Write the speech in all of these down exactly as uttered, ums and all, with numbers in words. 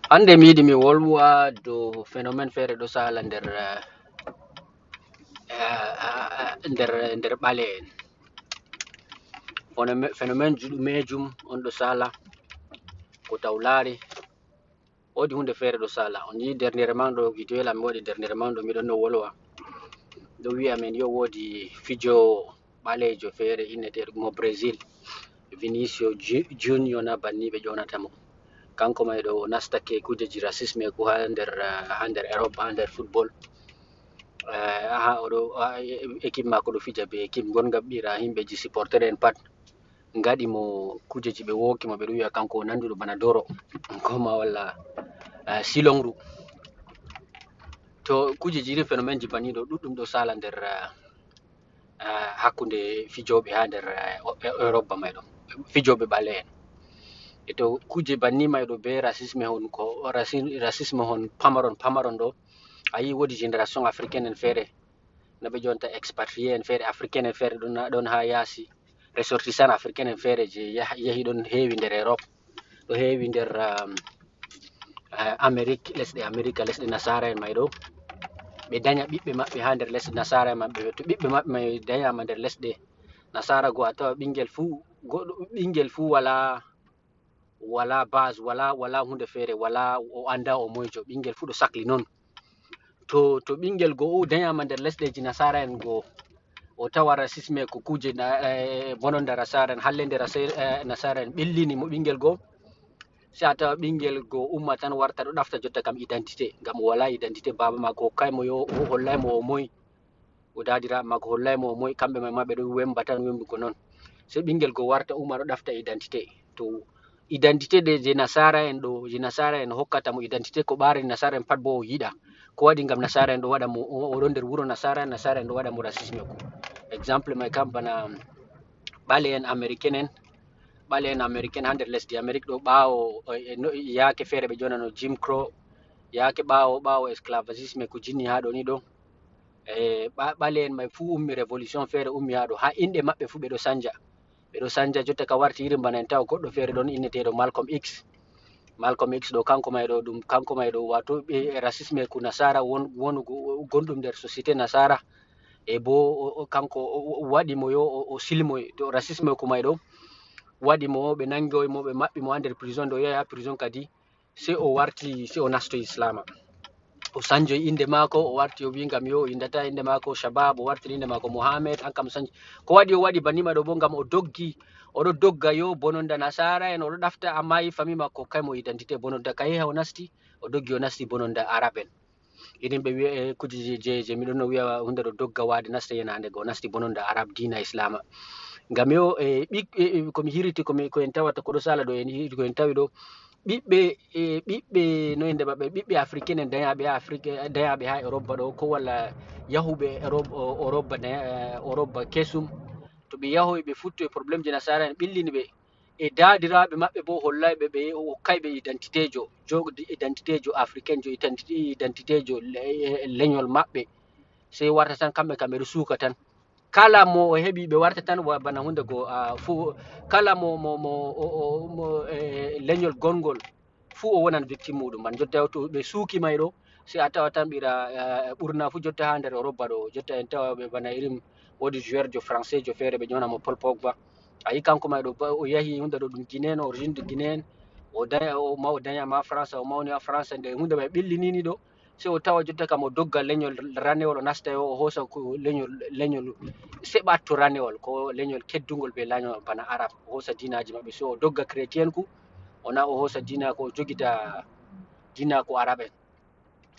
Hannde mi yiɗi mi wolwa dow phénomène feere ɗo sala nder eh, eh, nder nder ɓale en. Phénomène juɗumejum on ɗo sala ko taw laari. Woodi huunde feere ɗo sala. On yii dernièrement ɗo vidéo la mi waɗi dernièrement ɗo miɗon no wolwa. Ɗo wi'a men yo woodi fijo ɓaleejo feere inneteeɗo mo Brésil. Vinicio Junior na banni ɓe ƴoonata mo. Kanko may ɗo o nastake kujeji racisme ko haa nder haa nder Europe haa nder football. Eh, haa oɗo équipe maako ɗo fija be équipe gonga ɓira himɓeji supporter en pat ngaɗi mo kujeji ɓe wooki mo ɓe ɗo wi'a kanko o nanduɗo bana doro koma walla eh, silongru. To kujeji irin phénomène ji banni ɗo ɗuɗɗum ɗo sala nder eh, hakkunde fijooɓe haa nder Europa may ɗo, fijooɓe ɓale'en. E to kuuje banni may ɗo be racisme hon ko racisme hon pamaron pamaron ɗo, a yi woodi génération africaine en feere no ɓe ƴonta expatrié en feere, africaine en feere ɗon haa yaasi, ressortissant africaine en feere je yahi ɗon heewi nder Europe. Ɗo heewi nder Amerik, lesɗe Amerika, lesɗe nasara en may ɗo. Ɓe danya ɓiɓɓe maɓɓe haa nder lesɗe nasara en maɓɓe. To ɓiɓɓe maɓɓe may danyama nder lesɗe nasara go, a tawa ɓingel fuu goɗɗo ɓingel fuu wala wala base wala wala hunde feere wala o anda o moyjo, ɓingel fuu ɗo sakli non. To to ɓingel go o danyama nder lesɗeji nasara en go o tawa racisme ko kuje eh, bononda nasara en hallende eh, nasara en ɓillini mo ɓingel go. Sai a tawa ɓingel go umma tan warta ɗo ɗafta jotta kam identité ngam o wala identité, baba mako hokkay mo yo o hollay mo o moy, o dadiraɓe mako hollay mo o moy, kamɓe may ma ɓe ɗo wemba tan wembugo non. Sai ɓingel go warta umma ɗo ɗafta identité. To identité ɗe je nasara en ɗo je nasara en hokkata mo identité ko ɓaarani nasara en pat bo o yiɗa. Ko waɗi ngam nasara en ɗo waɗa mo o ɗon nder wuro nasara nasara en ɗo waɗa mo racisme ko. Exemple may kam bana ɓale en américain en ɓale en américain haa nder lesdi Amerik ɗo ɓaawo yaake feere ɓe jonano Jim Crow, yaake ɓaawo ɓaawo esclavagisme ko jinni haa ɗo ni ɗo. E ɓale en may fuu ummi révolution feere ummi haa ɗo haa inɗe maɓɓe fuu ɓe ɗo sanja. Ɓe ɗo sanja jotta ka warti irin bana en tawa goɗɗo feere ɗon inneteeɗo Malcolm X. Malcolm X ɗo kanko may ɗo ɗum kanko may ɗo wato ɓe racisme ko nasara wonugo gonɗum nder société nasara. E bo kanko waɗi mo yo o silmoy to racisme ko may ɗo waɗi mo ɓe nangoy mo ɓe maɓɓi mo ha nder prison ɗo yahi ha prison kadi. Sei o warti sei o nastoy islama. O sanjoy inde maako o warti o wi ngam yo o indata inde maako shabab o wartiri inde maako mohammed an kam o sanji. Ko waɗi o waɗi banni ma ɗo bo ngam o doggi oɗo dogga yo bononda nasara en oɗo ɗafta amma yi fami makko kay mo identité bononda ka yeha o nasti o doggi o nasti bononda arab en. Irin ɓe wiya e kuje je je miɗon no wiya hunde ɗo dogga wade nasta yenande go nasti bononda arab dina islama. Ngam yo e ɓiɓɓe komi hiriti komi ko en tawata koɗo sala ɗo en hiriti ko en tawi ɗo ɓiɓɓe e ɓiɓɓe no inde maɓɓe ɓiɓɓe africain en dayaɓe ha afrique dayaɓe ha europa ɗo ko walla yahuɓe europa europa kesum. To ɓe yahoy ɓe futto e probléme ji nasara en ɓillini ɓe e dadiraaɓe maɓɓe bo hollay ɓe ɓe hokkay ɓe identité jo jogdi identité jo africain jo identité jo leñol maɓɓe. Sey warta tan kamɓe kam ɓeɗo suuka tan kala mo o heɓi ɓe warta tan bana hunde go fu kala mo mo mo e, leñol gongol fuu o wonan victime muɗum man jotta to ɓe suuki may ɗo. Si a tawa tan ɓira ɓurna fuu jotta ha nder europa ɗo jotta en tawa ɓe bana irin woodi joueur jo français jo feere ɓe ƴona mo Paul Pogba. A yi kanko may ɗo o yahi hunde ɗo ɗum guinéen origine de guinéen o ma o daña ma france o mawni ha france nde hunde may ɓillinini ɗo. Sey o tawa jotta kam o dogga leñol ranewol o nasta o hoosa leñol leñol seɓatto ranewol ko leñol keddungol be lañol bana arab o hoosa dinaji maɓɓe so o dogga chrétienku o na o hoosa dina ko o jogita dina ko arab en.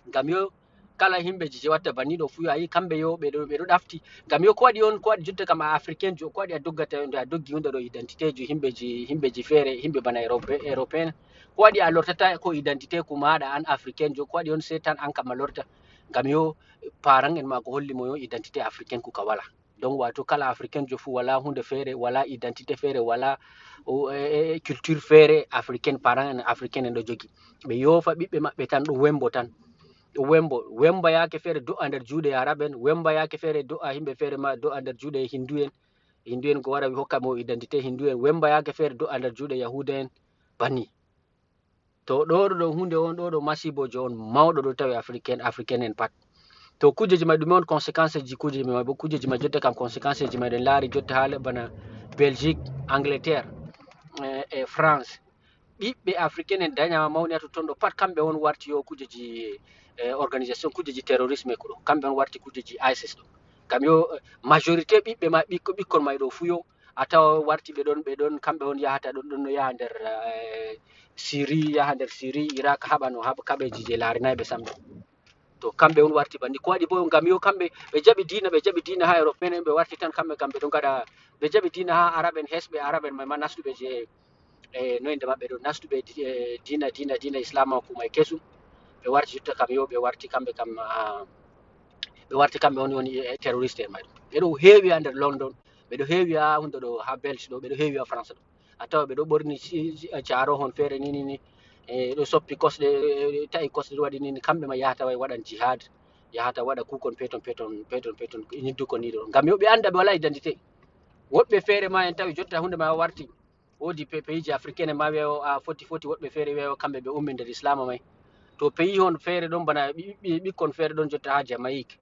Ngam yo kala himɓe je watta banni ɗo fu a yi kamɓe yo ɓe ɗo ɓe ɗo ɗafti. Ngam yo ko waɗi on ko waɗi jotta kam a africain jo ko waɗi a doggata nde a doggi hunde ɗo identité jo himɓe je himɓe je feere himɓe bana européen ko waɗi a lortata ko identité ko maɗa an africain jo ko waɗi on setan an kam a lorta. Ngam yo parent en ma ko holli mo yo identité africain ko ka wala. Donc wato kala africain jo fu wala hunde feere wala identité feere wala culture feere africain parent en africain en ɗo jogi. Ɓe yoofa ɓiɓɓe maɓɓe tan ɗo wembo tan. Ɗo wembo wemba yaake feere do'a nder juuɗe arab en wemba yaake feere do'a himɓe feere ma do'a nder juuɗe hindu en. Hindu en ko wara hokka mo identité hindu en wemba yaake feere do'a nder juuɗe yahuda en. Banni To ɗo ɗo ɗo hunde on ɗo ɗo masibojo on mawɗo ɗo tawi africain africain en pat. To kujeji may ɗume on conséquence ji kujeji may bo kujeji may jotta kam conséquence ji may ɗen laari jotta haala bana Belgique, Angleterre, eh, e France. Ɓiɓɓe africain en dañama mawni ha totton ɗo pat kamɓe on warti yo kujeji eh, organisation kujeji terrorisme ko ɗo kamɓe on warti kujeji isis ɗo. Ngam yo eh, majorité ɓiɓɓe ma ɓikko ɓikkon may ɗo fu yo a tawa warti ɓe ɗon ɓe ɗon kamɓe on yahata ɗon ɗon no yaha nder eh, Syrie, yaha nder Syrie, Irak, haɓa no haɓa kaɓeji je laarinay ɓe samɓe. To kamɓe on warti banni ko waɗi bo ngam yo kamɓe ɓe jaɓi diina ɓe jaɓi diina ha Europe en ɓe warti tan kamɓe kam ɓe ɗo ngaɗa ɓe jaɓi diina ha Arab en hesɓe Arab en may ma nastuɓe je e noyde maɓɓe ɗo nastuɓe e diina diina diina islam ko may kesum. Ɓe warti jotta kam yo ɓe warti kamɓe kam ah, ɓe warti kamɓe woni woni e terroriste en may ɗo ɓe ɗo heewi ha nder London, ɓe ɗo heewi ha hunde ɗo ha Belge ɗo, ɓe ɗo heewi ha France ɗo. A tawa ɓe ɗo ɓorni carohon feere ni ni ni e ɗo soppi kosɗe ta'i kosɗe ɗo waɗi ni ni kamɓe ma yahata way waɗan jihad, yahata waɗa kukon peton peton peton peton ñidduko ni ɗo ngam yo ɓe anda ɓe wala identité. Woɗɓe feere ma en tawi jotta hunde ma warti. Woodi peyiji africaine ma weewo a foti foti woɗɓe feere weewo kamɓe ɓe ummi nder islama may. To peyi hon feere ɗon bana ɓikkon feere ɗon jotta ha Jamaïque.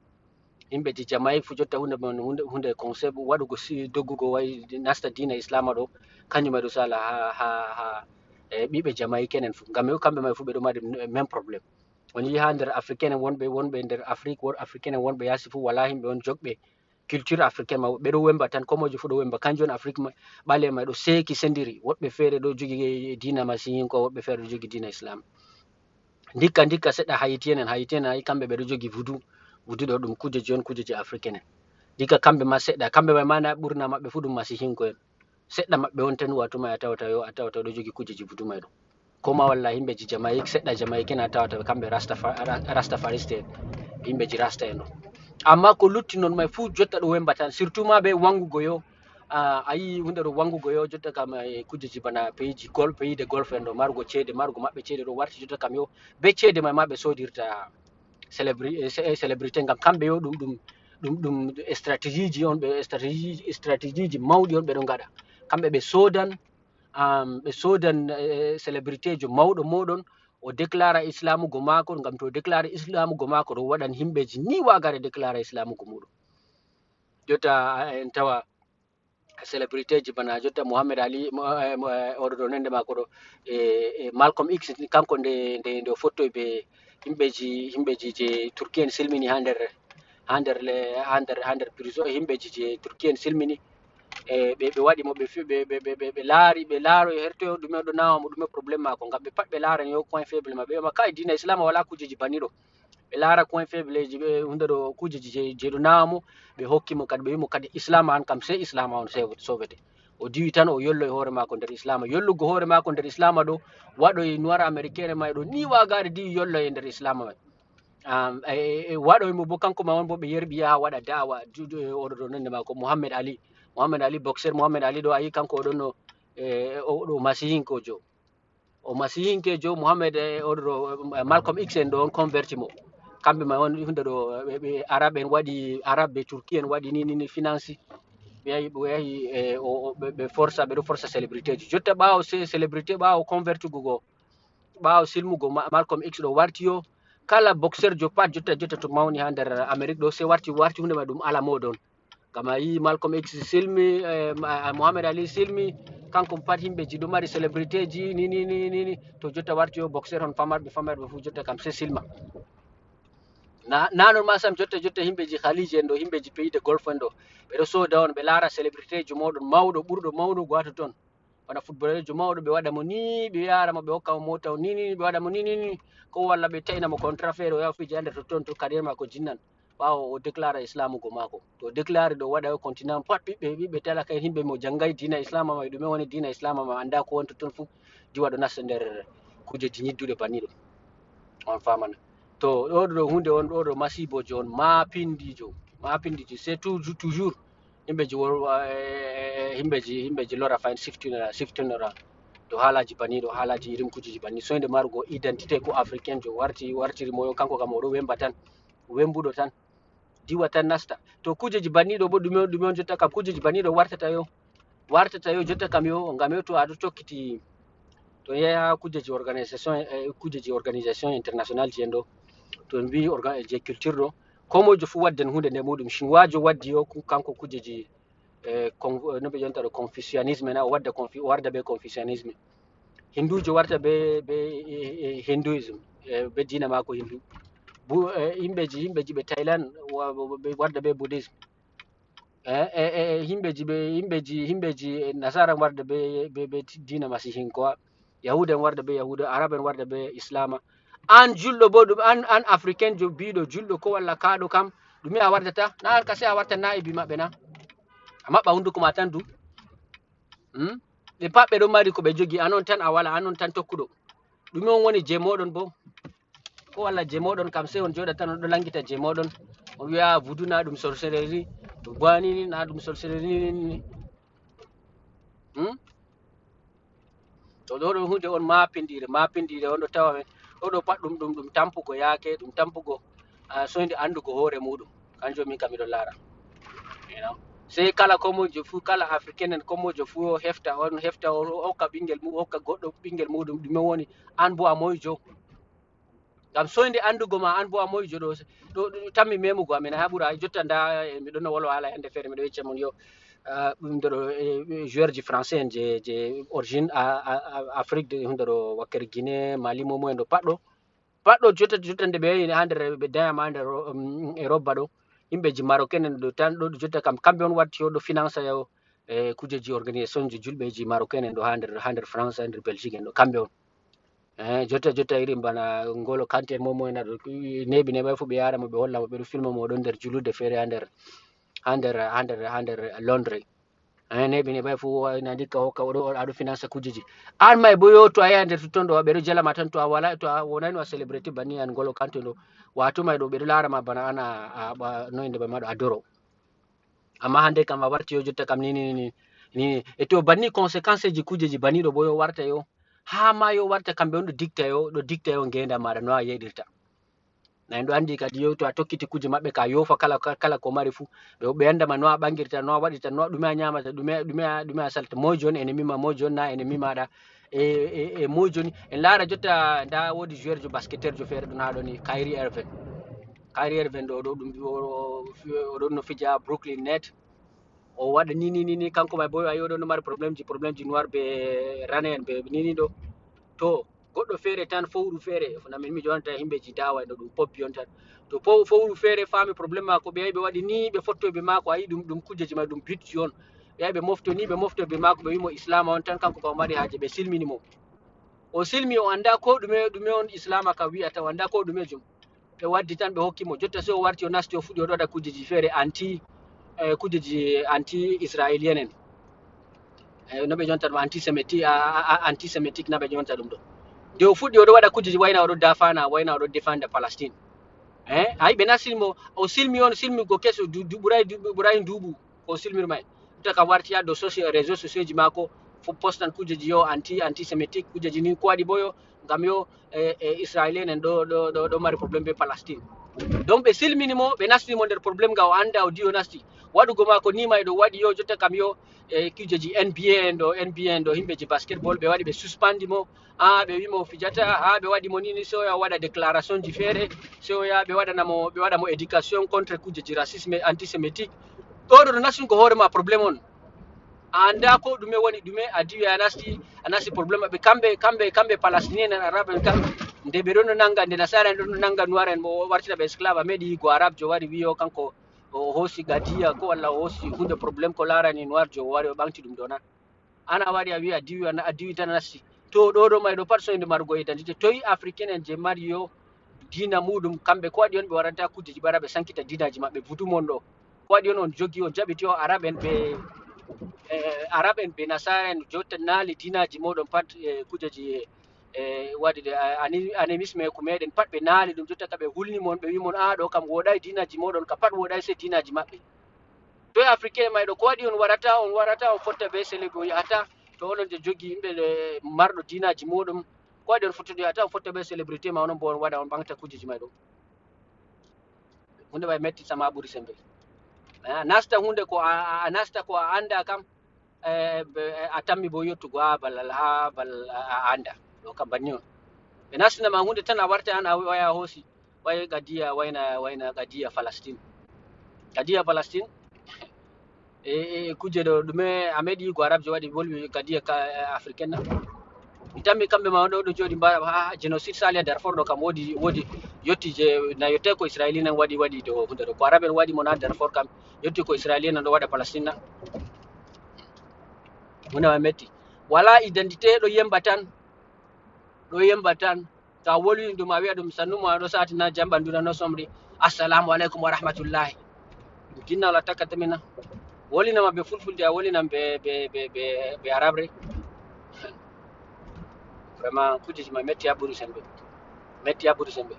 Yimɓe je Jamaïque fu jotta hunde mon hunde conseil waɗugo doggugo way nasta diina islama ɗo. Kanjum may ɗo sala ha ha ha e ɓiɓɓe Jamaïque enen fu ngam kamɓe may fu ɓe ɗo mari même problème. On yi ha nder africaine wonɓe wonɓe nder Afrique won africaine wonɓe yasi fu wala yimɓe on jogɓe culture africaine ma ɓe ɗo wemba tan komojo fu ɗo wemba kanjum on Afrique ɓale ma ɗo seeki sendiri woɗɓe feere ɗo jogi diina masihinko woɗɓe feere ɗo jogi diina islam. Ndikka ndikka seɗɗa hayiti enen hayiti enen hayi kamɓe ɓe ɗo jogi vudu. Vudu ɗo ɗum kujeji on kujeji africaine en. Ndikka kamɓe ma seɗɗa kamɓe ma mana ɓurna maɓɓe fu ɗum masihinko en. Seɗɗa maɓɓe on tan watuma a tawata yo a tawata ɗo jogi kujeji vudu may ɗo. Koma walla himɓe ji Jamaïque seɗɗa Jamaïque en a tawata ɓe kamɓe rastafariste en. Himɓe ji rasta en ɗo. Amma ko lutti non may fu jotta ɗo wemba tan surtout ma be wangugo yo a yi hunde ɗo wangugo yo jotta kam e kujeji bana peyiji gol peyide golf en ɗo marugo ceede marugo maɓɓe ceede ɗo warti jotta kam yo be ceede may ma ɓe sodirta célébrité ngam kamɓe yo ɗum ɗum ɗum ɗum stratégie ji on ɓe stratégie stratégie ji mawɗi on ɓe ɗo ngaɗa. Kamɓe ɓe sodan ɓe sodan célébrité jo mawɗo moɗon o déclara islamugo mako ngam to o déclara islamugo mako ɗo waɗan himɓeji ni wagare déclara islamugo muɗum. Jotta en tawa célébrité ji bana jotta Mohamed Ali oɗo ɗo nende mako ɗo e Malcolm X kanko nde nde nde o fottoy be himɓeji himɓeji je Turki en silmini ha nder ha nder ha nder ha nder prison e himɓeji je Turki en silmini. E ɓe ɓe waɗi mo ɓe ɓe ɓe ɓe laari ɓe laaro e hertoyo ɗume ɗo nawa mo ɗume problème mako ngam ɓe pat ɓe laarani yo coin faible maɓɓe ɓe ma kai dina islam wala kujeji banni ɗo. Ɓe laara coin faible ji ɓe hunde ɗo kujeji je je ɗo nawa mo. Ɓe hokki mo kadi ɓe wi mo kadi islam an kam sey islam on sowete. O diwi tan o yollo e hoore mako nder islam yollugo hoore mako nder islam ɗo waɗoy noir américain ma ɗo ni wagare diwi yollo e nder islam mai. Waɗoy mo bo kanko ma on bo ɓe yerɓi yaha waɗa da'awa. Oɗo ɗo nonde mako Mohammed Ali. Mohammed Ali boxer Mohammed Ali ɗo ayi kanko oɗon no oɗo masihinkojo. O masihinkejo Mohammed oɗo ɗo Malcolm X en ɗo on converti mo. Kamɓe ma on hunde ɗo ɓe arab en waɗi arab ɓe turki en waɗi ni ni finance. Ɓe yahi ɓe yahi ɓe forsa ɓe ɗo forsa célébrité ji jotta ɓawo célébrité ɓawo convertugo go ɓawo silmugo Malcolm X ɗo warti yo kala boxer jo pat jotta jotta to mawni ha nder Amérique ɗo se warti warti hunde ma ɗum ala modon. Ngam a yi Malcolm X silmi Mohamed Ali silmi kanko pat himɓe ji ɗo mari célébrité ji ni ni ni ni to jotta warti yo boxer hon famarɓe famarɓe fu jotta kam se silma. Na non ma sam jotta jotta himɓe ji Khaliji en ɗo himɓe ji pays de golfe en ɗo ɓe ɗo soda on ɓe laara célébrité ji moɗon mawɗo ɓurɗo mawnugo ha totton. Bana footballejo mawɗo ɓe waɗa mo ni ɓe yara mo ɓe hokka mo mota o ni ni ɓe waɗa mo ni ni ni ko walla ɓe ta'ina mo contrat feere o yaha fija nder totton to carrière mako jinnan. Ɓawo o déclara islamugo mako to o déclari ɗo waɗa o continent pat ɓiɓɓe ɓiɓɓe talaka en himɓe mo jangay dina islam ma ɗume woni dina islam ma anda ko woni totton fu. Diwa ɗo nasta nder kujeji ñidduɗe banniɗo. On famana to ɗo ɗo hunde on ɗo ɗo masibojo on mapindijo mapindijo c'est toujours toujours. Himɓeji wor himɓeji himɓeji lora fayin siftinora siftinora. To haalaji banni ɗo haalaji irin kujeji banni soyde marugo identité ko africain jo warti wartiri moyo kanko kam oɗo wemba tan. Wembuɗo tan diwa tan nasta. To kujeji banni ɗo bo ɗume ɗume on jotta kam kujeji banni ɗo wartata yo wartata yo jotta kam yo ngam yo to aɗo tokkiti To yehi haa kujeji organisation, eh, kujeji organisation international ji en ɗo, to en mbi orga-, je culture ɗo, ko moijo fuu wadden huunde nde muɗum. Shinwaajo waddi yo ku-, kanko kujeji, eh, con-, eh, no ɓe ƴonta ɗo, confucianisme na, o wadda confu-, o warda be confucianisme. Hinduujo warta be, be, eh, eh, hinduism, eh, be diina maako hindu. Bu-, eh, yimɓeji, yimɓeji ɓe Thailand wa-, wa-, ɓe warda be buddhism. Eh, eh, eh, yimɓeji ɓe, yimɓeji, yimɓeji, eh, nasara warda be, be, be diina masihinkowa. Yahuda en warda be Yahuda, Arab en warda be Islama. An julɗo bo ɗum, an, an Africain jo biiɗo julɗo ko walla kaaɗo kam, ɗume a wardata? Na an ka sey a warta naibi maɓɓe na? A maɓɓa hunduko ma tan du. Hmm? Ɓe pat ɓe ɗon mari ko ɓe jogi, an on tan a wala, an on tan tokkuɗo. Ɗume on woni je moɗon bo? Ko walla je moɗon kam sey on joɗa tan on ɗo langita je moɗon. On wi'a vudu na ɗum sorcellerie, to gwani ni na ɗum sorcellerie ni. Hmm? To ɗo ɗo hunde on mapindire, mapindire on ɗo tawa men. Ɗo ɗo pat ɗum, ɗum, ɗum tampugo yaake, ɗum tampugo, ah, soyde andugo hoore muɗum. Kanjum min kam miɗo laara. You know? Sey kala komojo fu, kala Africain en komojo fu o hefta, on hefta, o hokka ɓingel mu-, hokka goɗɗo ɓingel muɗum ɗume woni, an bo a moijo. Ngam soyde andugo ma an bo a moijo ɗo, ɗo, ɗo tammi memugo amin ha ɓura. Jotta nda, eh, miɗo no wolwa hala hande feere, miɗo yecca mon yo, ah, ɗum ɗo ɗo, eh, joueur ji français en je, je origine a, a, a, Afrique de, hunde ɗo wakkere Guinée, Mali, momo en ɗo pat ɗo. Pat ɗo jotta, jotta nde ɓe yahi ha nder, ɓe dayama ha nder, um, e robba ɗo. Yimɓe ji Marocain en ɗo tan ɗo jotta kam, kamɓe on watti yo ɗo finance yo, eh, kujeji organisation ji julɓe ji Marocain en ɗo ha nder, ha nder France, ha nder Belgique en ɗo, kamɓe on. Eh, jotta, jotta irin bana Ngolo Kante, momo en ɗo, neɓi neɓai fu ɓe yara mo, ɓe holla mo, ɓe ɗo filma mo, o ɗon nder julurde feere ha nder, ha nder, ha nder, ha nder Londres. Eh, neɓi neɓai fu, na ndikka hokka, o ɗo, o ɗo finance kujeji. An mai bo yo to a yahi nder totton ɗo, ɓe ɗo jala ma tan, to a wala, to a wonani wa celebrity banni an Ngolo Kante ɗo, wato mai ɗo, ɓe ɗo lara ma bana an a, a, a, no inde ɓe ma ɗo, a doro. Amma hande kam a warti yo jotta kam ni, ni, ni, ni. E to banni conséquence ji kujeji banni ɗo bo yo warta yo. Ha ma yo warta kamɓe on ɗo dikta yo, ɗo dikta yo ngenda maɗa no a yeɗirta. Na en ɗo andi kadi yo to a tokkiti kuje maɓɓe ka yofa kala, kala, kala ko mari fu. Ɓe, ɓe andama no a ɓangirta, no a waɗirta, no a, ɗume a nyamata, ɗume, ɗume a, ɗume a salta. Moijo on ennemi ma, moijo on na ennemi maɗa. E, e, e moijo ni. En lara jotta nda wodi joueur jo basketteur jo feere ɗon ha ɗo ni, Kyrie Irving. Kyrie Irving ɗo, ɗo ɗum, o, o, o ɗon no fija Brooklyn Net. O waɗa ni, ni, ni, ni, kanko mai bo, ayi, o ɗon no mari problème ji, problème ji noir be rane en be ni, ni ɗo. To, goɗɗo feere tan, fowru feere, na min mi jonata himɓe ji dawa ɗo, ɗum pobbi on tan. To po-, fowru feere faami problème maako, ɓe yahi ɓe waɗi ni, ɓe fottoy be maako, ayi, ɗum, ɗum kujeji mai, ɗum bitji on. Ɓe yahi ɓe mofto ni, ɓe mofto be maako, ɓe wi mo Islama on tan, kanko kam o mari haaje, ɓe silmini mo. O silmi, o anda ko ɗume, ɗume on Islama ka wi'ata, o anda ko ɗume jum. Ɓe waddi tan, ɓe hokki mo. Jotta sey o warti, o nasti, o fuɗɗi, o ɗo waɗa kujeji feere anti, eh, kujeji anti-israélien en. Eh, no ɓe jonta ɗum, antisémiti-, a, a, a, antisémitique na ɓe jonta ɗum ɗo. Nde o fuɗɗi, o ɗo waɗa kujeji wayna, o ɗo dafana, wayna, o ɗo défendre Palestine. Eh, hay ɓe nastini mo, o silmi on, silmi go keso, du-, du-, ɓuray, du-, ɓuray nduuɓu, ko o silmir mai. Jotta ka warti ha dow soci-, réseau sociaux ji maako, fu postan kujeji yo anti, antisémitique, kujeji ni ko waɗi bo yo, ngam yo, e, e Israéliens en ɗo, ɗo, ɗo, ɗo mari problème be Palestine. Donc ɓe silmini mo, ɓe nastini mo nder problème nga o anda o diwi o nasti. Waɗugo maako ni mai ɗo waɗi yo jotta kam yo, e kujeji N B A en ɗo, N B A en ɗo, himɓe ji basketball ɓe waɗi ɓe suspandi mo. Ha ɓe wi mo fijata, ha ɓe waɗi mo ni ni, sey o yaha o waɗa déclaration ji feere, sey o yaha ɓe waɗana mo, ɓe waɗa mo éducation contre kujeji racisme, antisémitique. Ɗo ɗo, ɗo nastungo hoore ma problème on. A anda ko ɗume woni ɗume, a diwi a nasti, a nasti problème maɓɓe. Kamɓe, kamɓe, kamɓe Palestiniens en, Arabes en kam, nde ɓe ɗon no nanga, nde Nasara en ɗon no nanga Noir en, mo wartina ɓe esclave, a meɗi yigo Arabjo wari wi o kanko o hoosi gadiya ko walla o hoosi hunde problème ko larani Noirjo, o wari o ɓaŋgti ɗum ɗo na? An a wari a wi a diwi, a diwi tan a nasti. To ɗo ɗo mai ɗo pat soyde marugo identité. Toy Africain en je mari yo diina muɗum, kamɓe ko waɗi on ɓe waɗanta kujeji ɓe wara ɓe sankita diinaji maɓɓe, vutu mon ɗo? Ko waɗi on, on jogi, on jaɓiti o Arab en be, eh, Arab en be Nasara en jotta naali diinaji moɗon pat, eh, kujeji, eh, waɗi de, a-, ani-, animisme ko meɗen pat ɓe naali ɗum, jotta ka ɓe hulni mon, ɓe wi mon, "Ah, ɗo kam woɗai diinaji moɗon, ka pat woɗai sei diinaji maɓɓe." Toy Africain mai ɗo, ko waɗi on warata, on warata, on fotta be célèbre, on yahata, to onon je jogi yimɓe, eh, marɗo diinaji muɗum, ko waɗi on fottata, yahata, on fotta be célébrité ma, onon bo on waɗa, on ɓaŋgta kujeji mai ɗo. Hunde mai metti sama ɓuri sembe. A nasta hunde ko a, a, a nasta ko a anda kam, eh, be- eh, a tammi bo yottugo ha balal ha balal a a anda. Ɗo kam banni on. Ɓe nastina ma hunde tan a warta an a waya a hoosi. Way qadiya wayna wayna qadiya Palestine. Qadiya Palestine e e kuje ɗo ɗume a meɗi yigo Arabjo waɗi wolwi qadiya ka eh, africaine na. Mi tammi kamɓe ma ɗo ɗo jooɗi mbaɗa ha génocide sali ha Darfur ɗo kam wodi wodi yotti je na yotte ko Israéliens en waɗi waɗi ɗo hunde ɗo ko Arab en waɗi mo na Darfur kam yotti ko Israéliens en ɗo waɗa Palestine na. Hunde ma metti. Wala identité ɗo yemba tan. Ɗo yemba tan. To a wolwini ɗum a wiya ɗum sannu mo aɗo satina jamba nduna no somri. Assalamu aleykum wa rahmatullahi. Ɗum jinna wala takkatamina. Wolinama be fulfulde a wolinam be be be be be arabre. Vraiment kujeji ma metti ha ɓuri sembe. Metti ha ɓuri sembe.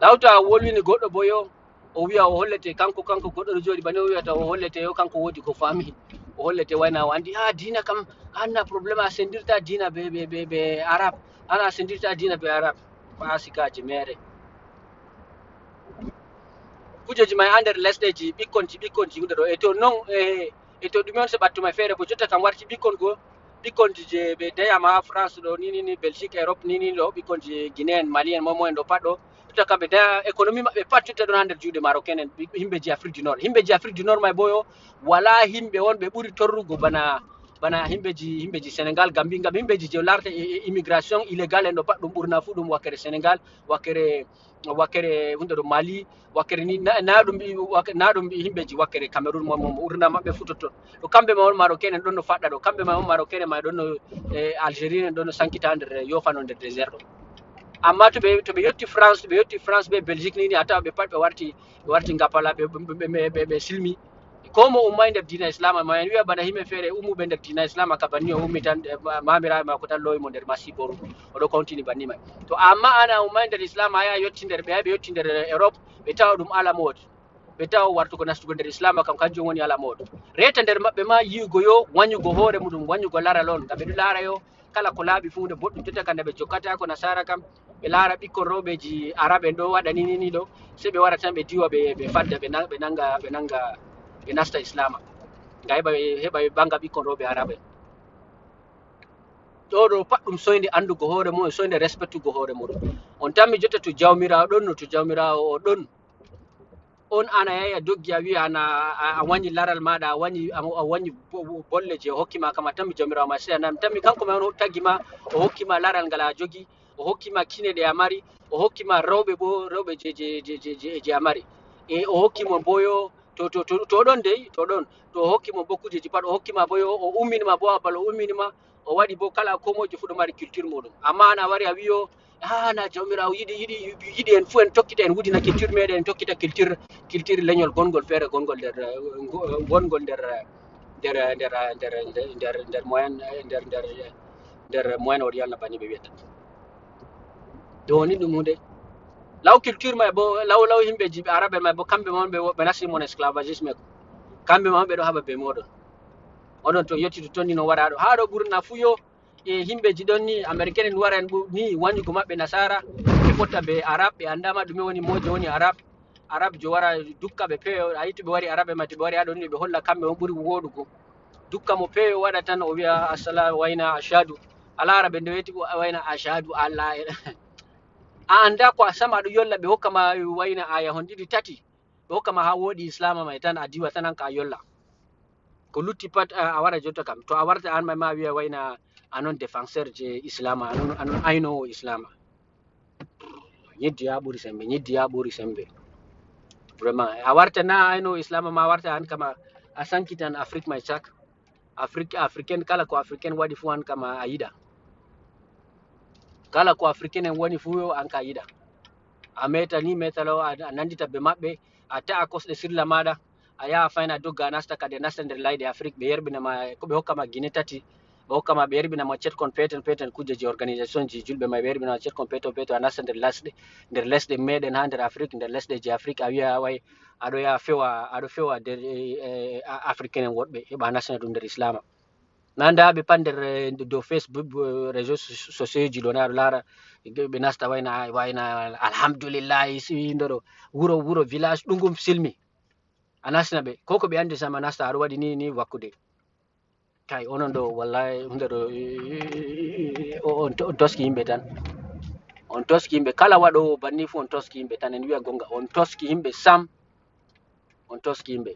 Lawta a wolwini goɗɗo bo yo o wiya o hollete kanko kanko goɗɗo ɗo jooɗi bane o wiyata o hollete yo kanko woodi ko faami o hollete wayna o andi a diina kam anna problème a sendirta diina be be be be arab ana sendirta diina be arab. Fasikaji mere kujeji may ha nder lesɗeji ɓikkonji ɓikkonji huɗe ɗo e to non e e to ɗume on se ɓattu may feere bo jotta kam warti ɓikkon go ɓikkonji je ɓe dayama ha france ɗo ni ni ni belgique europe ni ni ɗo ɓikkonji guinéen malien momo en ɗo pat ɗo jotta kamɓe da économie maɓɓe pat jotta ɗon ha nder juuɗe marocain en yimɓe je afrique du nord yimɓe je afrique du nord may boyo wala yimɓe on ɓe ɓuri torrugo bana bana yimɓeji yimɓeji sénégal gambi ngam yimɓeji je larta e- e- immigration illégal en ɗo pat ɗum ɓurna fu ɗum wakkere sénégal wakkere wakkere hunde ɗo mali wakkere ni na- na ɗum ɓi- wak- na ɗum ɓi- yimɓeji wakkere cameroun mo mo ɓurna maɓɓe fu totton ɗo kamɓe ma on marocain en ɗon no faɗɗa ɗo kamɓe ma on marocain en ma ɗon no e, algérien en ɗon no sankita nder yofano nder désert ɗo amma to ɓe to ɓe yetti france to ɓe yetti france ɓe belgique ni ni a tawa ɓe pat ɓe warti ɓe warti ngapala ɓe ɓe- ɓe- ɓe- ɓe silmi ko mo ummay nder diina islam ma en wiya bana yimɓe feere ummuɓe nder diina islam ka banni o ummi tan eh, ma- mamiraaɓe maako tan lowi mo nder masiboru oɗo continue banni may to amma ana ummay nder islam aya yetti nder ɓe ay ɓe yetti nder europe ɓe tawa ɗum ala mode ɓe tawa wartugo nastugo nder islam kam kanjum woni ala mode reta nder maɓɓe ma yi'ugo yo wanyugo hoore muɗum wanyugo laral on ngam ɓe ɗo laara yo kala ko laaɓi fuu nde boɗɗum jotta ka nde ɓe jokkataako nasara kam ɓe laara ɓikkon rewɓeji arab en ɗo waɗa ni ni ni ɗo sey ɓe wara tan ɓe diwa ɓe ɓe fadda ɓe na- ɓe nanga ɓe nanga ɓe nasta islama ngam heɓa ɓe heɓa ɓe banga ɓikkon rewɓe arab en ɗo ɗo pat ɗum soyde anndugo hoore mum e soyde respectugo hoore muɗum on tan mi jotta to jawmiraawo ɗon no to jawmiraawo o ɗon on an a yahi a doggi a wiya an a- a a wañi laral maɗa a wañi a a wañi bo- bolle je o hokki ma kam a tammi jawmirawo ma sey a nami tammi kanko ma on tagi ma o hokki ma laral ngal a jogi o hokki ma kine ɗe a mari o hokki ma rewɓe bo rewɓe je je je je je je a mari e o hokki mo boyo to to to to ɗon dey to ɗon to o hokki mo bo kujeji pat o hokki ma boyo o ummini ma bo a bal o ummini ma o waɗi bo kala komojo fu ɗo mari culture muɗum amma an a wari a wiyo ha na jawmirawo yiɗi yiɗi yiɗi en fu en tokkita en wudina culture meɗen en tokkita culture culture leñol gongol feere gongol nder eh, ngo- gongol nder eh, nder eh, nder eh, nder eh, nder nder moyen eh, nder nder eh, nder moyen orient na banni ɓe wiyata ɗo woni ɗum hunde law culture may bo law law yimɓe jiɓe arabe may bo kamɓe mon ɓe ɓe nasti mon esclavagisme kamɓe mon ɓe ɗo haɓa be moɗon oɗon to yetti to tonni no waɗa ɗo haa ɗo ɓurna fu yo e yimɓeji ɗon ni américain en wara en ɓu- ni wanyugo maɓɓe nasara ɓe fotta be arab ɓe andama ɗume woni moje woni arab arab jo wara dukka ɓe peyo a yi to ɓe wari arabe ma to ɓe wari haa ɗon ni ɓe holla kamɓe on ɓuri woɗugo dukka mo peyo waɗa tan o wiya assalamu wayna ashadu a laara ɓe nde weyti wayna ashadu allah a anda ko a sama aɗo yolla ɓe hokka ma wayna aya hon ɗiɗi tati ɓe hokka ma ha woɗi islama mai tan a diwa tan an ka a yolla ko lutti pat a a wara jotta kam to a warta an mai ma a wiya wayna anon défenseur je islama anon anon aynowo islama ñiddi ya ɓuri sembe ñiddi ya ɓuri sembe vraiment a warta na aynowo islama ma a warta an kama a sankitan afrique mai cak afrique africaine kala ko africaine waɗi fu an kama a yiɗa kala ko africaine en woni fu yo an ka yiɗa a meta ni metalo a a nandita be maɓɓe a ta'a kosɗe sirla maɗa a yaha fayna dogga a nasta kadi a nasta nder layɗe afrique ɓe yerɓina ma ko ɓe hokka ma guine tati ɓe hokka ma ɓe yerɓina ma cetkon peten peten kujeji organisation ji julɓe ma ɓe yerɓina ma cetkon peton peton a nasta nder lasɗe nder lesɗe meɗen ha nder afrique nder lesɗe je afrique a wiya way aɗo yaha fewa aɗo fewa nder eh, eh, a- africain en woɗɓe heɓa a nastina ɗum nder islama na nda ɓe pat nder eh, dow facebook eh, réseau so- sociaux ji ɗo na aɗo lara ɓe nasta wayna wayna alhamdulillahi si ndoɗo wuro wuro village ɗum gum silmi a nastina ɓe ko ko ɓe andi sama nasta aɗo waɗi ni ni wakkude Kay, onon ɗo, wallahi, hunde ɗo, o-, on to-, on toski yimɓe tan. On toski yimɓe. Kala waɗoowo banni fu, on toski yimɓe tan. En wi'a gonga, on toski yimɓe sam. On toski yimɓe.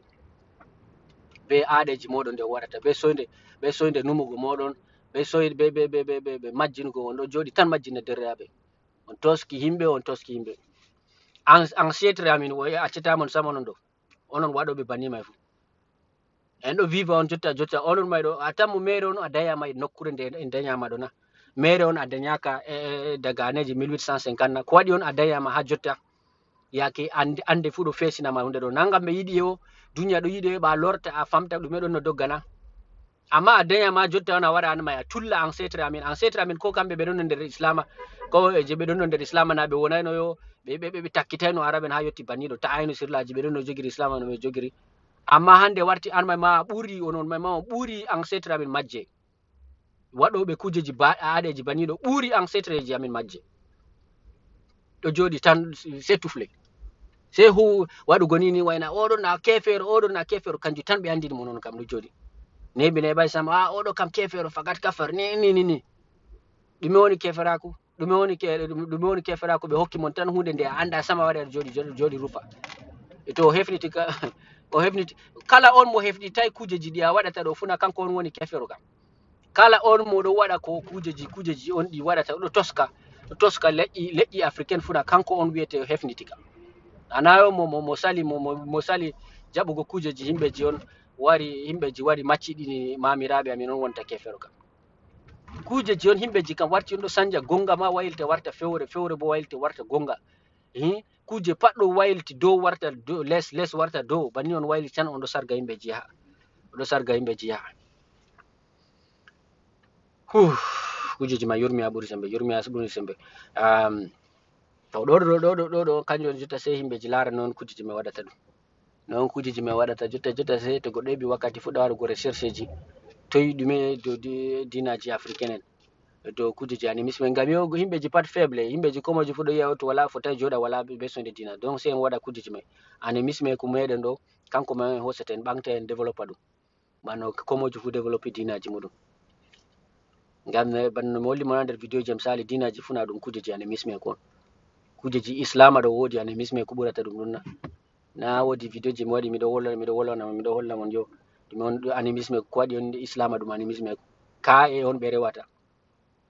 Be aadeeji mooɗon ɗe on waɗata, be soynde, be soynde numugo mooɗon, be soy-, be, be, be, be, be, be majjinugo, on ɗo jooɗi tan majjina derreyaaɓe. On toski yimɓe, on toski yimɓe. An-, ancêtre amin, o accata mon sam onon ɗo. Onon waɗooɓe banni may fu. En ɗo viva on jotta, jotta, onon may ɗo, a tammo mere on a dayama e nokkuure nde en dayama ɗo na? Mere on a danyaka, e, e, e, daga aneeji mille huit cent cinquante na? Ko waɗi on a dayama haa jotta? Yaake ande, ande fu ɗo fesinama hunde ɗo. Nangam ɓe yiɗi o, duniya ɗo yiɗi o, ɓa lorta, a famta ɗume ɗon no dogga na? Amma a danyama jotta on a wara an may a tulla ancêtre amin. Ancêtre amin ko kamɓe ɓe ɗon no nder Islama, ko e je ɓe ɗon no nder Islama na ɓe wonayno yo, ɓe, ɓe, ɓe, ɓe takkitayno Araben haa yotti banni ɗo, ta'ayno sirlaaji, ɓe ɗon no jogiri Islama no ɓe jogiri. Amma hande warti an may ma ɓuri, on, on may ma on ɓuri ancêtre amin majje. Waɗooɓe kujeji ba-, aadeeji banni ɗo ɓuri ancêtreji amin majje. Ɗo jooɗi tan, c'est tufle. Sey hu-, waɗugo ni, ni wayna, "Oɗo na kefeero, oɗo na kefeero," kanjum tan ɓe anndini mo non kam ɗo jooɗi. Neeɓi neeɓay sam, "Ah, oɗo kam kefeero, fakat kafar, ni, ni, ni, ni." Ɗume woni keferaaku? Ɗume woni ke-, ɗum-, ɗume woni keferaaku? Ɓe hokki mon tan huunde nde a annda sam a waɗi aɗa jooɗi, jooɗi, jooɗi rufa. E to o hefniti ka, o hefniti. Kala on mo hefnitay kujeji ɗi a waɗata ɗo fuu na kanko on woni kefeero kam. Kala on mo ɗo waɗa ko kujeji, kujeji on ɗi waɗata, ɗo toska, ɗo toska leƴƴi, leƴƴi Africaine fuu na kanko on wiyete o hefniti kam. Ana yo mo, mo, mo sali, mo, mo, mo sali jaɓugo kujeji himɓeji on wari, himɓeji wari macciɗini maamiraaɓe amin on wonta kefeero kam. Kujeji on himɓeji kam warti on ɗo sanja gonga ma waylita warta fewre, fewre bo waylita warta gonga. Hi, kuje pat ɗo wayliti dow warta dow, les, les warta dow. Banni on wayliti tan on ɗo sarga himɓeji yaha. On ɗo sarga himɓeji yaha. Huh, kujeji ma yurmi a ɓuri sembe, yurmi a ɓuri sembe. Um, to ɗo, ɗo, ɗo, ɗo, ɗo, ɗo, kanjum on jotta sey himɓeji laara non kujeji mi waɗata ɗum. Non kujeji mi waɗata jotta, jotta sey to goɗɗo heɓi wakkati fuɗɗa waɗugo rechercheji. Toy ɗume dow di-, diinaji africaine en. Dow kujeji animisme. Ngam yo himɓeji pat faible, himɓeji komojo fuɗɗo yi'a o to wala fotai joɗa wala be, be sonde diina. Donc sey en waɗa kujeji mai. Animisme ko meɗen ɗo, kanko mai en hosata en ɓangta en développa ɗum. Bano komojo fu développi diinaji muɗum. Ngam, eh, bano mi holli mon ha nder vidéo ji am sali, diinaji fu na ɗum kujeji animisme ko on. Kujeji Islama ɗo wodi animisme ko ɓurata ɗum ɗum na. Na wodi vidéo ji mi waɗi miɗo wolwana, miɗo wolwana, miɗo holla mon yo. Ɗum on ɗum animisme ko waɗi on Islama ɗum animisme. Ka e on ɓe rewata.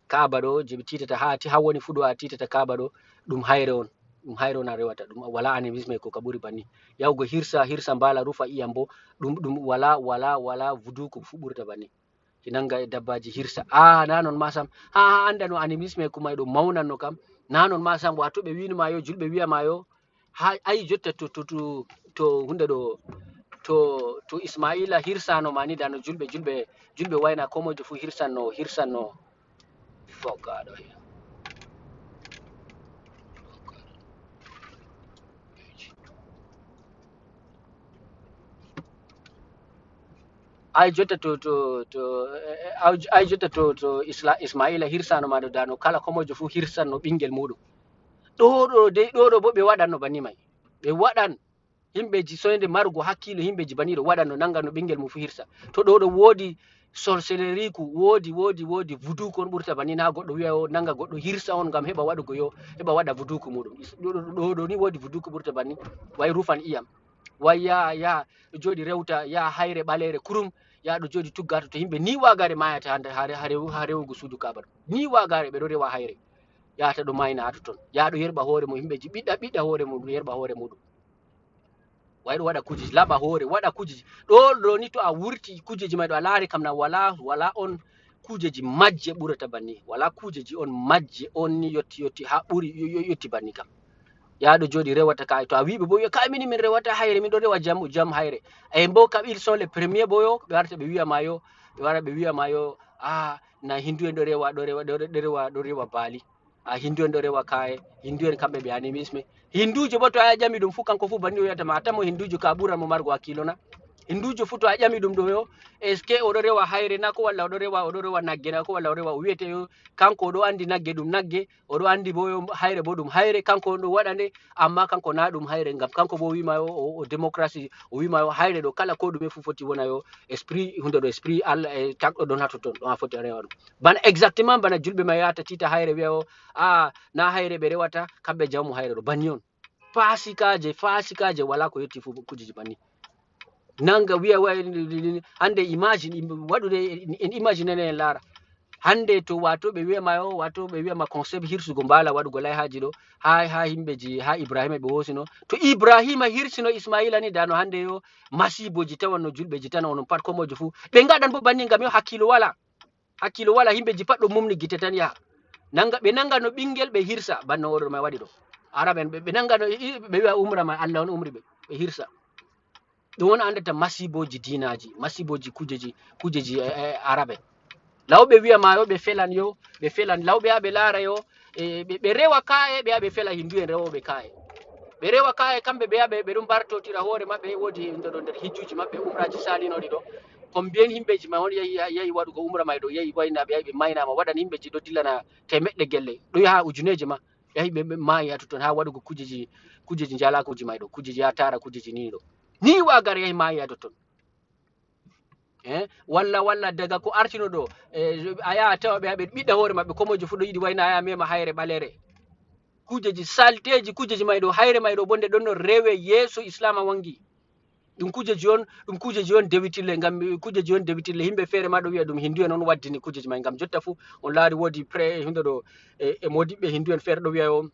Kaaba ɗo je ɓe titata ha ti-, ha woni fu ɗo a titata Kaaba ɗo, ɗum hayre on. Ɗum hayre on a rewata. Ɗum wala animisme ko ka ɓuri banni. Yahugo hirsa, hirsa mbala rufa iyam bo, ɗum, ɗum wala, wala, wala vuduku fu ɓurta banni. Ki nanga e dabbaji hirsa. Ah, na non ma sam. Ha, ha, anda no animisme kuma e ɗo maunanno kam. Na non ma sam, wato ɓe wini ma yo, julɓe wi'a ma yo. Ha, ai jotta to, to, to, to hunde ɗo, to, to Ismaila hirsano ma ni da no julɓe, julɓe, julɓe wayna komojo fu hirsanno, hirsanno. Fuck out of here. Ai jotta to, to, to, eh, eh, ai, ai jotta to, to Isla-, Ismaila hirsano ma ɗo dano kala komojo fu hirsanno ɓingel muɗum. Ɗo ɗo dei, ɗo ɗo bo ɓe waɗanno banni mai. Ɓe waɗan himɓeji soyde marugo hakkilo, himɓeji banni ɗo waɗanno nanganno ɓingel mum fu hirsa. To ɗo ɗo wodi sorceleriku, wodi, wodi, wodi vuduku on ɓurta banni na goɗɗo wi'a o nanga goɗɗo hirsa on ngam heɓa waɗugo yo, heɓa waɗa vuduku muɗum. Is-, ɗo, ɗo, ɗo, ɗo ni wodi vuduku ɓurta banni. Way rufan iyam. Way ya, ya, ɗo jooɗi rewta, ya hayre ɓaleere kurum, ya ɗo jooɗi tugga to, to himɓe ni wagare mayata ha nder, ha re-, ha rewu-, ha rewugo suudu Kaaba ɗo. Ni wagare ɓe ɗo rewa hayre. Yahata ɗo mayna ha totton. Ya ɗo yerɓa hoore mum, himɓeji ɓiɗɗa, ɓiɗɗa hoore mum, yerɓa hoore muɗum. Way ɗo waɗa kujeji, laɓa hoore, waɗa kujeji. Ɗo, ɗo ni to a wurti kujeji may ɗo a laari kam na wala, wala on kujeji majje ɓurata banni. Wala kujeji on majje on ni yotti, yotti ha ɓuri, yo-, yo-, yotti banni kam. Ya ɗo jooɗi rewata kay. To a wi'i ɓe bo wi'a, "Kay mini min rewata hayre, min ɗo rewa jam, jam hayre." E bo kam ils sont les premiers bo yo, ɓe warta ɓe wi'a ma yo, ɓe wara ɓe wi'a ma yo, "Ah, na Hindu en ɗo rewa, ɗo rewa, ɗo, ɗo rewa, ɗo rewa baali. Ah, Hindu en ɗo rewa kaye, Hindu en kamɓe ɓe animisme." Hindujo bo to a ƴami ɗum fu kanko fu banni o wi'ata ma, a tammo Hindujo ka ɓuran mo margo hakkilo na? Hinduujo fuu to a ƴami ɗum ɗo yo, est-ce que oɗo rewa hayre na ko walla oɗo rewa, oɗo rewa nagge na ko walla oɗo rewa, o wiyete yo, kanko oɗo anndi nagge ɗum nagge, oɗo anndi bo yo hayre bo ɗum hayre, kanko on ɗo waɗa nde, amma kanko na ɗum hayre, ngam kanko bo o wiima yo, o, o démocratie, o wiima yo hayre ɗo kala ko ɗume fuu foti wona yo esprit, hunde ɗo esprit Allah, e tagɗo ɗon haa totton, ɗon a foti a rewa ɗum. Bana exactement bana julɓe ma yahata tiita hayre wiya o, a, na hayre ɓe rewata, kamɓe jawmu hayre ɗo, banni on. Faasikaaje, faasikaaje, walaa ko yotti fuu kuujeji banni. Nanga wiya, wiya, hande imagine, im-, waɗude en, en imagine en laara. Hande to wato ɓe wiya ma yo, wato ɓe wiya ma concept hirsugo mbaala waɗugo layhaaji ɗo, haa, haa himɓeji, haa Ibrahima ɓe hoosino. To Ibrahima hirsino Ismaila ni, dano hande yo masiiboji tawan no julɓeji tan, onon pat komojo fuu. Ɓe ngaɗan bo banni ngam yo hakkiilo wala. Hakkiilo wala, himɓeji pat ɗo mumni gite tan yaha. Nanga, ɓe nangano ɓingel ɓe hirsa, banno oɗo ma waɗi ɗo. Arab en ɓe, ɓe nangano i-, i-, ɓe wi'a umra ma Allah on umri ɓe, ɓe hirsa. Ɗum on andata masiiboji diinaaji, masiiboji kuujeji, kuujeji, e, e, Arab en. Law ɓe wi'a ma yo ɓe felan yo, ɓe felan. Law ɓe yaa ɓe laara yo, e, ɓe, ɓe rewa ka'e, ɓe yaa ɓe fela Hindu en rewooɓe ka'e. Ɓe rewa ka'e, kamɓe ɓe yaa ɓe, ɓe ɗum mbartotira hoore maɓɓe, woodi nder ɗo nder hijjuuji maɓɓe, umraaji saalinoɗi ɗo. Combien himɓeji ma on yahi, yahi waɗugo umra may ɗo, yahi wayna ɓe, yahi ɓe maynama, waɗan himɓeji ɗo dillana temeɗɗe gelle, ɗo yaha ujuneeje ma, yahi ɓe, ɓe maayi haa totton, haa waɗugo kuujeji, kuujeji njalaakuuji may ɗo, kuujeji haa taara kuujeji ni ɗo. Ni waagare yahi maayi haa totton. Eh, walla, walla daga ko artino ɗo, eh, a yaha tawa ɓe, ɓe ɓiɗɗa hoore maɓɓe, komojo fuu ɗo yiɗi wayna, a yaha mema hayre ɓaleere. Kuujeji salteeji, kuujeji may ɗo, hayre may ɗo, bo nde ɗon no rewe yeeso Islaama wangi. Ɗum kuujeji on, ɗum kuujeji on dewitille, ngam kuujeji on dewitille, himɓe feere ma ɗo wi'a ɗum Hindu en on waddini kuujeji may, ngam jotta fuu on laari woodi pre-, hunde ɗo, e, e moodiɓɓe Hindu en feere ɗo wi'a yo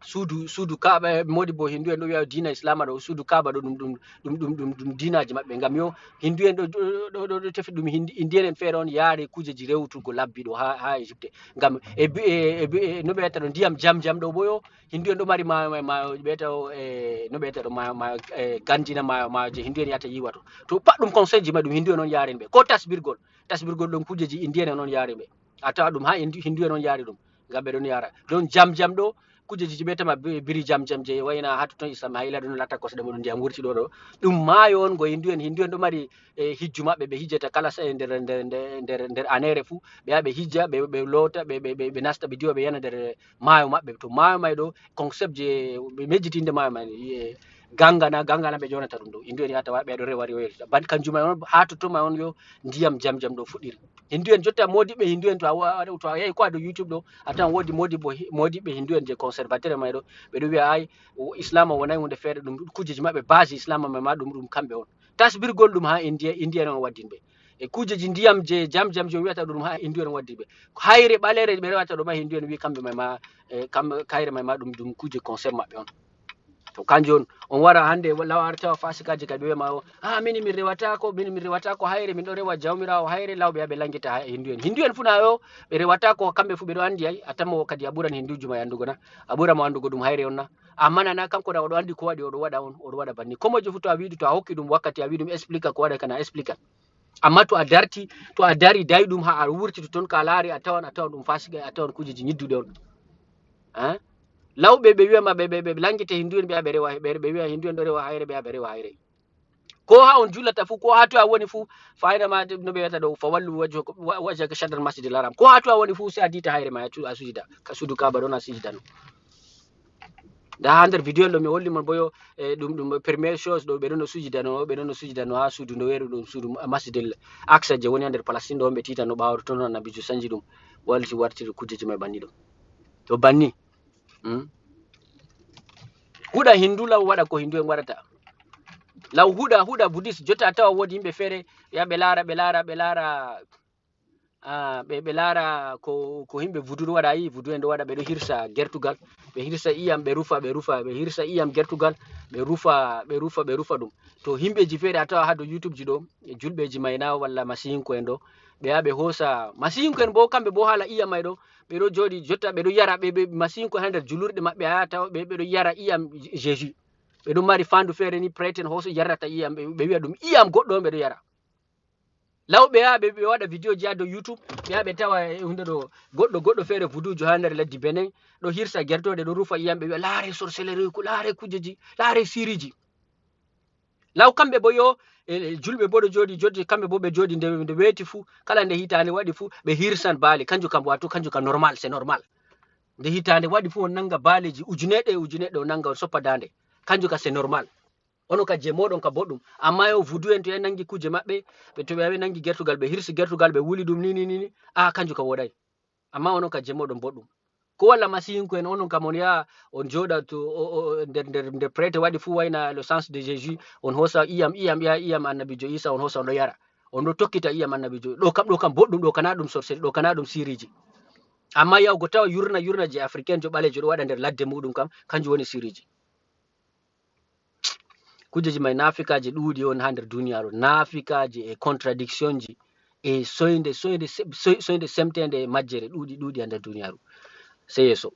suudu, suudu Kaaba, e moodibbo Hindu en ɗo wi'a diina Islaama ɗo, suudu Kaaba ɗo ɗum, ɗum, ɗum, ɗum, ɗum, ɗum diinaaji maɓɓe, ngam yo Hindu en ɗo, ɗo, ɗo, ɗo, ɗo tefi ɗum Hindi-, Indiyen en feere on yaari kuujeji rewtugo labbi ɗo haa, haa Egypte, ngam e bi-, e, e bi-, e no ɓe wi'ata ɗo ndiyam Jam Jam ɗo bo yo Hindu en ɗo mari maayo, maayo, maayo, ɓe wi'ata o, e, no ɓe wi'ata ɗo maayo, maayo, e, Gandhi na maayo, maayo je Hindu en yahata yiwa to. To pat ɗum conseil ji maɓɓe ɗum Hindu en on yaarin ɓe. Ko tasbirgol, tasbirgol ɗon kuujeji Indiyen en on yaarin ɓe. A tawa ɗum haa Hindu, Hindu en on yaari ɗum. Ngam ɓe ɗon yaara. Ɗon Jam Jam ɗo, kuujeji je ɓe wi'ata ma bi-, biri Jam Jam je wayna haa totton Ismaila ɗon latta kosɗe muɗum ndiyam wurti ɗo ɗo. Ɗum maayo on go Hindu en, Hindu en ɗo mari, e, hijju maɓɓe ɓe hijjata kala sa-, nder, nder, nder, nder, nder aneere fuu. Ɓe yaha ɓe hijja, ɓe, ɓe loota, ɓe, ɓe, ɓe, ɓe nasta ɓe diwa, ɓe yana nder maayo maɓɓe. To maayo may ɗo, concept je ɓe mejjiti innde maayo may, e, Ganga na, Ganga na ɓe ƴoonata ɗum ɗo. Hindu en yahata wa-, ɓe ɗo rewa, rewa, rewa. Ban kanjum may on, haa totton may on yo ndiyam Jam Jam ɗo fuɗɗiri. Hindu en jotta moodiɓɓe Hindu en to a wa-, to a yahi ko a dow YouTube ɗo, a tawan woodi moodibbo hi-, moodiɓɓe Hindu en je conservateur may ɗo, ɓe ɗo wi'a ay, o, Islam o wonay hunde feere, ɗum kuujeji maɓɓe base Islam may ma ɗum, ɗum kamɓe on. Tasbirgol ɗum haa India, India en on waddin ɓe. E kuujeji ndiyam je Jam Jam je on wi'ata ɗum haa Hindu en on waddin ɓe. Hayre ɓaleere ɓe rewata ɗo ma Hindu en wi'i kamɓe may ma, e, kam-, kayre may ma ɗum, ɗum kuuje concept maɓɓe on. To kanjum on, on wara hande law ar tawa fasikaaji kadi ɓe wi'a ma o, "Ah, min min rewataako, min min rewataako hayre, min ɗo rewa Jawmiraawo hayre," law ɓe yaa ɓe langita ha-, Hindu en. Hindu en fu na yo ɓe rewataako, kamɓe fu ɓe ɗo andi ay, a tammo kadi a ɓuran Hinduujo ma andugo na, a ɓura mo andugo ɗum hayre on na. Amma nana kanko na o ɗo andi ko waɗi o ɗo waɗa on, o ɗo waɗa banni. Komojo fu to a wi'i ɗum, to a hokki ɗum wakkati, a wi'i ɗum explica ko waɗa kana explica. Amma to a darti, to a dari dayɗum ha a wurti to ton ka laari, a tawan, a tawan ɗum fasika, a tawan kujeji nyidduɗe on. Eh? Lawɓe ɓe wi'a ma ɓe, ɓe, ɓe langite Hindu en, ɓe, ɓe rewa, ɓe, ɓe wi'a Hindu en ɗo rewa hayre, ɓe, ɓe rewa hayre. Ko ha on julata fu, ko ha to a woni fu, fayda ma no ɓe wi'ata ɗo, "Fa wallu wajhaka, wa-, wajhaka shatral masjidil haram." Ko ha to a woni fu, sai a dita hayre ma, a su-, a sujida. Ka suudu Kaaba ɗon a sujida no. Nda ha nder video ɗo mi holli mon bo yo, e, ɗum, ɗum première chose ɗo ɓe ɗon no sujidano, ɓe ɗon no sujidano ha suudu nde weru ɗum suudu Masjidil Aqsa je woni ha nder Palestine ɗo, ɓe titano ɓawo ton Annabijo sanji ɗum, walti wartiri kujeji mai banni ɗo. To banni. Hmm? Huɗa Hindu law waɗa ko Hindu en waɗata. Law huɗa, huɗa Buddhist, jotta a tawa wodi yimɓe fere, ya ɓe lara, ɓe lara, ɓe lara, ah, ɓe, ɓe lara ko, ko himɓe Voodoo waɗa, a yi Voodoo en ɗo waɗa, ɓe ɗo hirsa gertugal, ɓe hirsa iyam, ɓe rufa, ɓe rufa, ɓe hirsa iyam gertugal, ɓe rufa, ɓe rufa, ɓe rufa ɗum. To himɓeji fere a tawa ha dow YouTube ji ɗo, e julɓeji mai na walla Masihinko en ɗo, ɓe ya ɓe hosa, Masihinko en bo kamɓe bo hala iyam mai ɗo, ɓe ɗo joɗi jotta ɓe ɗo yara, ɓe, ɓe Masihinko ha nder julurɗe maɓɓe a ya tawa ɓe, ɓe ɗo yara iyam Jésus. Ɓe ɗo mari fandu fere ni prêtre en hoso yarata iyam, ɓe, ɓe wi'a ɗum iyam goɗɗo on ɓe ɗo yara. Law ɓe yaha ɓe, ɓe waɗa video ji ha dow YouTube, ɓe yaha ɓe tawa, e, hunde ɗo, goɗɗo, goɗɗo fere vudujo ha nder leddi Benin, ɗo hirsa gertoɗe, ɗo rufa iyam, ɓe wi'a, "Laare sorcellerie, ko laare kujeji, laare siriji." Law kamɓe bo yo e julɓe bo ɗo jooɗi jodde, kamɓe bo ɓe jooɗi nde weeti fuu, kala nde hitaande waɗi fuu ɓe hirsan baali. Kanjum kam wato kanjum kam normal, c'est normal. Nde hitaande waɗi fuu on nanga baaleeji ujuneeɗe e ujuneeɗe, on nanga on soppa daande. Kanjum kam c'est normal. Onon kam je mooɗon kam boɗɗum. Amma yo vudu en to ya nangi kuje maɓɓe, ɓe to ɓe nangi gertugal, ɓe hirsi gertugal, ɓe wuli ɗum ni ni ni. Ah, kanjum kam woɗay. Amma onon kam je mooɗon boɗɗum. Ko walla masihinko en, onon kam on yaha on jooɗa to nder nder nder prete waɗi fuu wayna le sens de Jésus, on hoosa iyam iyam ya iyam annabijo Isa, on hoosa on ɗo yara. On ɗo tokkita iyam annabijo. Ɗo kam ɗo kam boɗɗum, ɗo kana ɗum sorcerie, ɗo kana ɗum siriji. Amma yahugo tawa yurna yurna je africain jo ɓalejo ɗo waɗa nder ladde muɗum kam, kanjum woni siriji. Kujeji mai nafikaaji ɗuuɗi on ha nder duniyaaru, nafikaaji e contradictionji e soynde soynde soynde semtende e majjere ɗuuɗi ɗuuɗi ha nder duniyaaru. Sey yeeso.